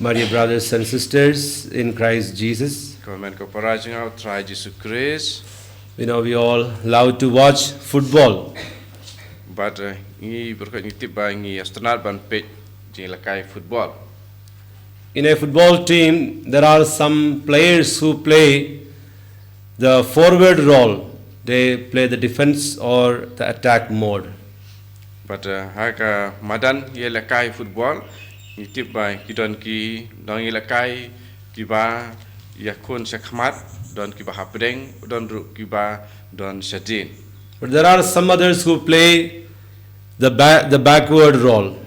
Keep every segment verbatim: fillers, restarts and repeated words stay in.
My dear brothers and sisters in Christ Jesus, Ko hynmen ko para jong nga ha u Trai Jisu Khrist. You know, we all love to watch football. But uh, ngi byrkhat ngi tip ba ngi ïa sngewtynnat ban peit jingïalehkai football. In a football team, there are some players who play the forward role. They play the defense or the attack mode. But uh, ha ka madan ïalehkai football, ngi tip ba ki don ki nongïalehkai kiba ïakhun shakhmat, don kiba hapdeng, don ruh kiba don shadien. But there are some others who play the, ba- the backward role.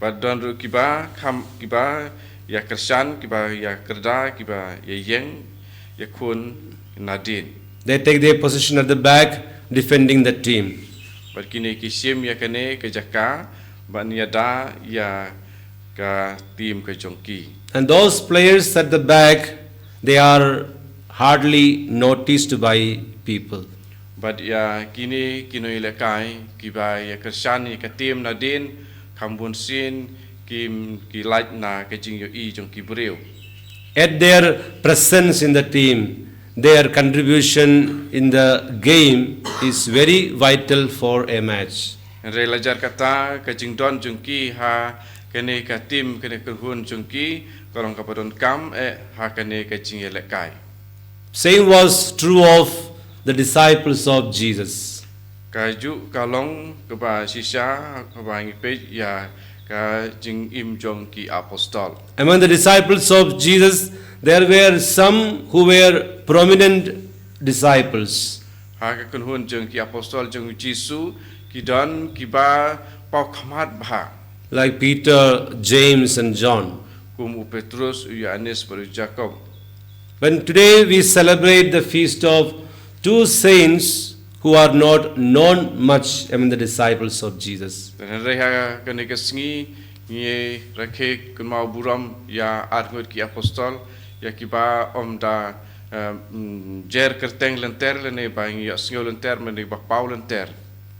But don ruh kiba kham kiba ïakyrshan, kiba ïakyrda, kiba ïaïeng, ïakhun nadien. They take their position at the back, defending the team. But kine ki shim ïa kane ka jaka ban ïada ïa ka team ka jong ki. And those players at the back, they are hardly noticed by people. But ïa kine ki nongïalehkai kiba ïakyrshan ïa ka team nadien, kham bun sien ki ki lait na ka jingïohi jong ki briew. Yet their presence in the team, their contribution in the game is very vital for a match. Hynrei la jar kata ka jingdon jong ki ha kane ka team, kane ka kynhun jong ki ka long kaba donkam eh ha kane ka jingïalehkai. Same was true of the disciples of Jesus. Kajuh ka long kaba shisha haba ngi peit ïa ka jingim jong ki apostol. Among the disciples of Jesus, there were some who were prominent disciples. Ha ka kynhun jong ki apostol jong u Jisu, ki don kiba paw khmat bha. Like Peter, James, and John. Kum u Petrus, u Ïoannis bad u Jakob. When today we celebrate the feast of two saints who are not known much among the disciples of Jesus. Te hynrei ha kane ka sngi ngi rakhe kynmaw burom ïa arngut ki apostol, ïa kiba ym da jer kyrteng lynter lane ba ngi ïohsngew lynter, mynne ba paw lynter.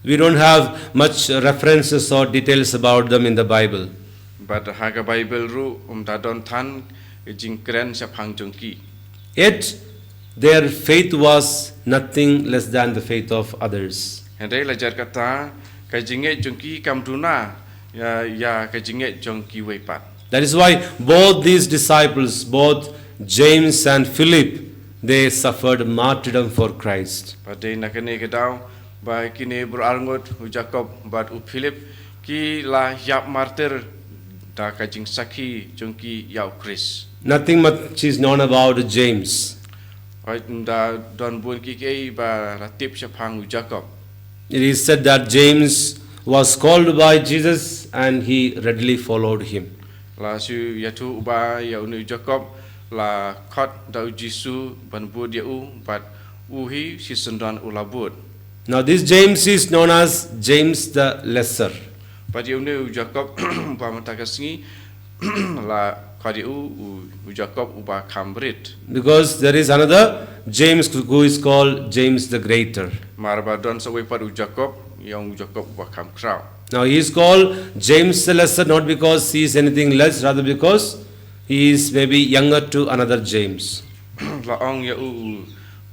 We don't have much references or details about them in the Bible. Bad ha ka Baibl ruh ym da don than ka jingkren shaphang jong ki. Yet their faith was nothing less than the faith of others. Hynrei la jar kata ka jingngeit jong ki kam duna ïa, ïa ka jingngeit jong kiwei pat. That is why both these disciples, both James and Philip, they suffered martyrdom for Christ. Bad dei na kane ka daw ba kine baroh arngut, u Jakob bad u Philip, ki la ïap martir da ka jingsakhi jong ki ïa u Khrist. Nothing much is known about James. Hooid, ym da don bun kiei kiei ba la tip shaphang u Jakob. It is said that James was called by Jesus and he readily followed him. La shu ïathuh u ba ïa une u Jakob, la khot da u Jisu ban bud ïa u, bad u hi shisyndon u la bud. Now this James is known as James the Lesser. Bad ïa une u Jakob ba mynta ka sngi la khot ïa u, u, u Jakob uba kham rit. Because there is another James who is called James the Greater. Namar ba don sa uwei pat u Jakob, ïa u Jakob uba kham khraw. Now he is called James the Lesser not because he is anything less, rather because he is maybe younger to another James. La ong ïa u, u,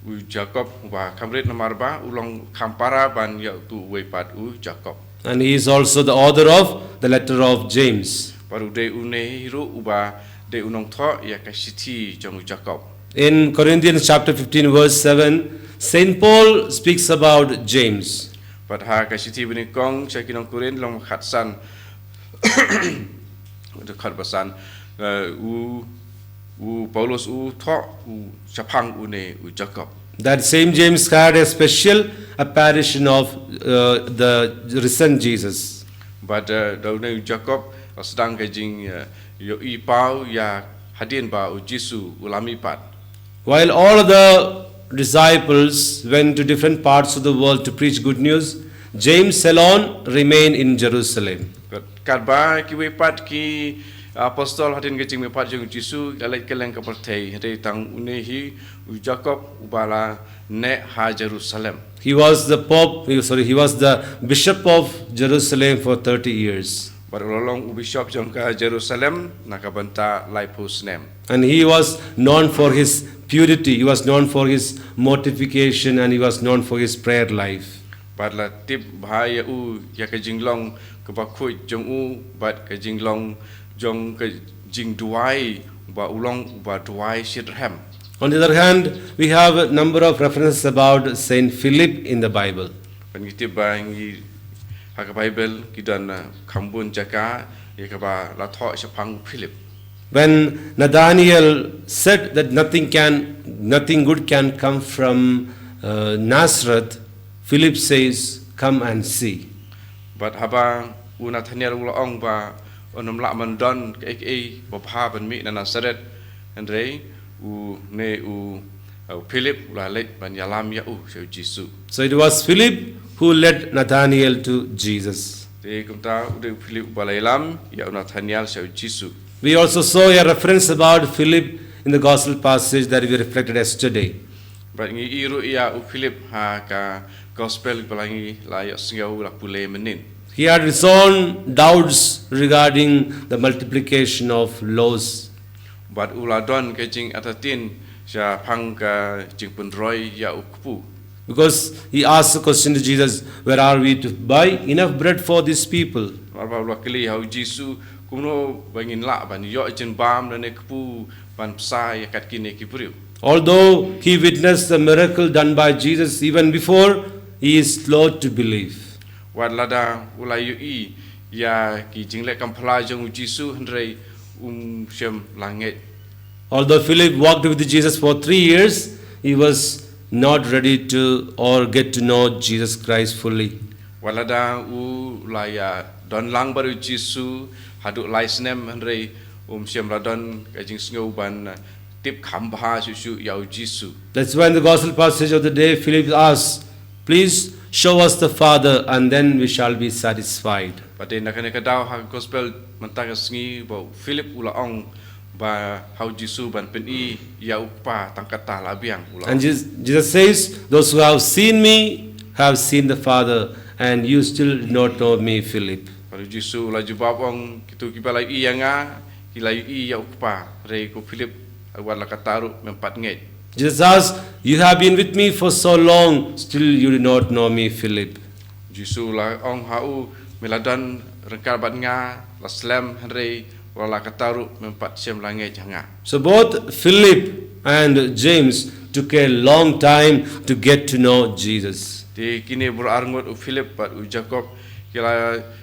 u Jakob uba kham rit namar ba u long kham para ban ïa utu uwei pat u Jakob. And he is also the author of the letter of James. Bad u dei une hi ruh uba dei u nongthoh ïa ka shithi jong u Jakob. In Corinthians chapter fifteen verse seven, Saint Paul speaks about James. Bad ha ka shithi banyngkong sha ki nong Korinth lynnong khatsan, dkhot ba san, eh, u, u Paulus u thoh u shaphang une u Jakob. That same James had a special apparition of uh, the risen Jesus. Bad eh, da une u Jakob la sdang ka jing, eh, ïohi paw ïa hadien ba u Jisu u la mihpat. While all other disciples went to different parts of the world to preach good news, James alone remained in Jerusalem. Katba kiwei pat ki apostol hadien ka jingmihpat jong u Jisu ki la leit kylleng ka pyrthei, hynrei tang une hi u Jakob uba la neh ha Jerusalem. He was the pope, he, sorry, he was the bishop of Jerusalem for thirty years. Bad u la long u bishop jong ka Jerusalem na ka bynta laiphew snem. And he was known for his purity, he was known for his mortification, and he was known for his prayer life. Bad la tip bha ïa u ïa ka jinglong kaba khuid jong u bad ka jinglong jong ka jingduwai, ba u long ba duwai shitrhem. On the other hand, we have a number of references about Saint Philip in the Bible. Ban ngi tip ba ngi ha ka Bible ki don, uh, kham bun jaka ïa kaba la thoh shaphang Philip. When Nathanael said that nothing can, nothing good can come from uh, Nazareth, Philip says, "Come and see." Bad haba u Nathanael u la ong ba un ym lah ban don kaei kaei ba bha ban mih na Nazareth, hynrei u ne u, uh, Philip u la leit ban ïalam ïa u sha u Jisu. So it was Philip who led Nathanael to Jesus. Te kumta u dei u Philip uba la ïalam ïa u Nathanael sha u Jisu. We also saw a reference about Philip in the gospel passage that we reflected yesterday. Bad ngi i ruh ïa u Philip ha ka gospel ba la ngi la ïohsngew la pule mynnin. He had his own doubts regarding the multiplication of loaves. Bad u la don ka jingartatien shaphang ka jingpynroi ïa u kpu. Because he asked the question to Jesus, "Where are we to buy enough bread for these people?" Namar ba u la kylli ha u Jisu, kumno ba ngin lah ban ïoh jingbam lane kpu ban bsa ïa kat kine ki briew. Although he witnessed the miracle done by Jesus even before, he is slow to believe. Wat lada u la ïohi ïa ki jingleh kam pla jong u Jisu, hynrei um shym la ngeit. Although Philip walked with Jesus for three years, he was not ready to or get to know Jesus Christ fully. Wat lada u la ïa don lang bad u Jisu haduh lai snem, hynrei um shym la don ka jingsngew ban tip kham bha shuh shuh ïa u Jisu. That's why in the gospel passage of the day, Philip asks, "Please show us the Father, and then we shall be satisfied." Bad te na kane ka daw ha ka gospel mynta ka sngi, ba u Philip u la ong ba ha u Jisu ban pyni ïa u Kpa, tang kata la biang, u la ong. And Jesus, Jesus says, "Those who have seen me have seen the Father, and you still do not know me, Philip." Bad u Jisu u la jubab ong, "Kito kiba la ïohi ïa nga ki la ïohi ïa u Kpa, hynrei ko Philip, wat la katta ruh mem pat ngeit." Jesus asks, "You have been with me for so long, still you do not know me, Philip." Jisu u la ong ha u, "Me la don ryngkat bad nga la slem, hynrei wat la katta ruh mem pat shym la ngeit ha nga." So both Philip and James took a long time to get to know Jesus. Te kine baroh arngut, u Philip bad u Jakob, ki la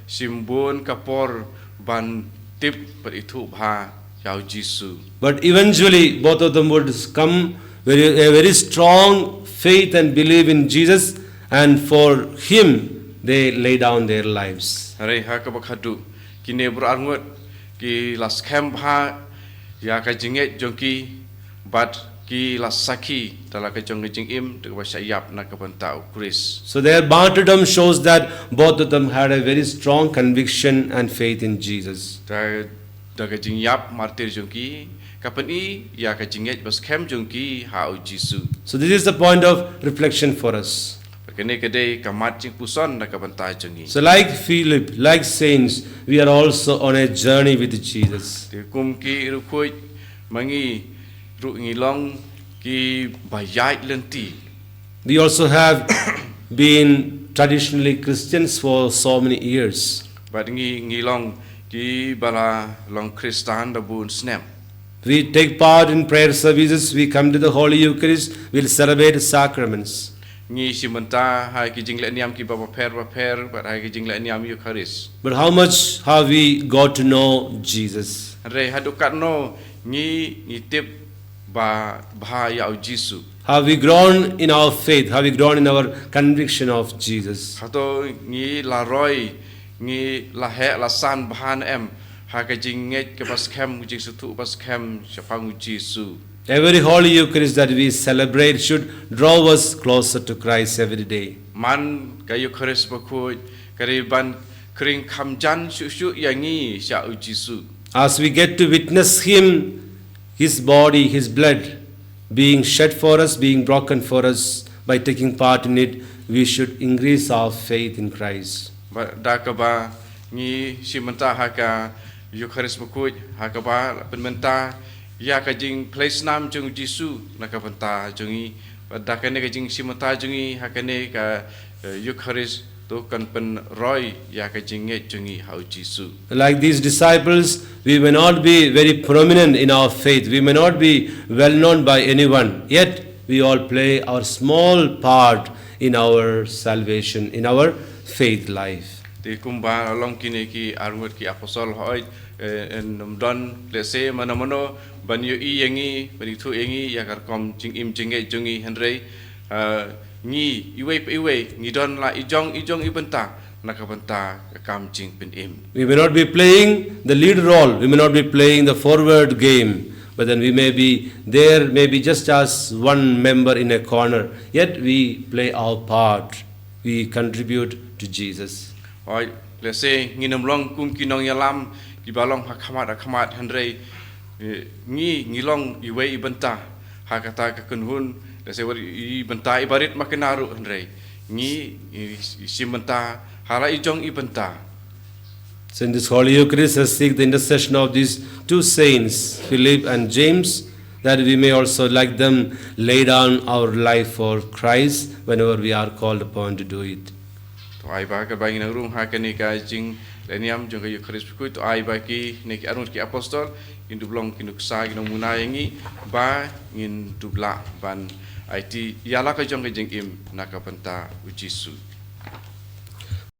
shim bun ka por ban tip bad ithuh bha ïa u Jisu. But eventually, both of them would come very, a very strong faith and believe in Jesus, and for him they lay down their lives. Hynrei ha kaba khadduh, kine baroh arngut ki la skhem bha ïa ka jingngeit jong ki, bad ki la sakhi da la ka jong ka jingim da kaba shah ïap na ka bynta u Khrist. So their martyrdom shows that both of them had a very strong conviction and faith in Jesus. Da, da ka jingïap martir jong ki ka pyni ïa ka jingngeit ba skhem jong ki ha u Jisu. So this is the point of reflection for us. Bad kane ka dei ka mat jingpuson na ka bynta jong ngi. So like Philip, like saints, we are also on a journey with Jesus. Te kum ki riewkhuid, ma ngi ruh ngi long ki ba ïaid lynti. We also have been traditionally Christians for so many years. Bad ngi, ngi long ki ba la long Khristan da bun snem. We take part in prayer services, we come to the Holy Eucharist, we'll celebrate sacraments. Ngi shim bynta ha ki jingleh niam ki ba bapher bapher, bad ha ki jingleh niam Eucharist. But how much have we got to know Jesus? Hynrei haduh katno ngi, ngi tip ba, bha ïa u Jisu? Have we grown in our faith? Have we grown in our conviction of Jesus? Hato ngi la roi, ngi la heh la san bha ne em ha ka jingngeit kaba skhem, ka jingsngewthuh ba skhem shaphang u Jisu? Every Holy Eucharist that we celebrate should draw us closer to Christ every day. Man ka Eucharist bakhuid ka dei ban khring kham jan shuh shuh ïa ngi sha u Jisu. As we get to witness Him, His body, His blood being shed for us, being broken for us, by taking part in it, we should increase our faith in Christ. Ba, da kaba Ngi shim bynta ha ka Eucharist bakhuid, ha kaba la pynmynta ïa ka jingphlei snam jong u Jisu na ka bynta jong ngi. Bad da kane ka jingshim bynta jong ngi ha kane ka, eh, Eucharist, to kan pynroi ïa ka jingngeit jong ngi ha u Jisu. Like these disciples, we may not be very prominent in our faith, we may not be well known by anyone, yet we all play our small part in our salvation, in our faith life. Te kumba la long kine ki arngut ki apostol, hooid, eh, ym don lehse mano mano ban ïohi ïa ngi, ban ithuh ïa ngi ïa ka rukom jingim jingngeit jong ngi, hynrei, eh, ngi iwei pa iwei ngi don la i jong i jong i bynta na ka bynta ka kam jingpynim. We may not be playing the lead role, we may not be playing the forward game, but then we may be there, maybe just as one member in a corner, yet we play our part, we contribute to Jesus. Hooid, lehse ngin ym long kum ki nongïalam kiba long ha khmat ha khmat, hynrei, eh, ngi ngi long iwei i bynta ha kata ka kynhun, lehse wat i bynta iba rit makna ruh, hynrei ngi, i, i shim bynta ha la i jong i bynta. So in this Holy Eucharist, let's seek the intercession of these two saints, Philip and James, that we may also, like them, lay down our life for Christ whenever we are called upon to do it. To ai ba kaba ngin nang rung ha kane ka jinglehniam jong ka Eucharist bakhuid, to ai ba kine ki arngut ki apostol kin dup long ki nuksa, ki nongmuna ïa ngi ba ngin dup lah ban aiti ïa la ka jong ka jingim na ka bynta u Jisu.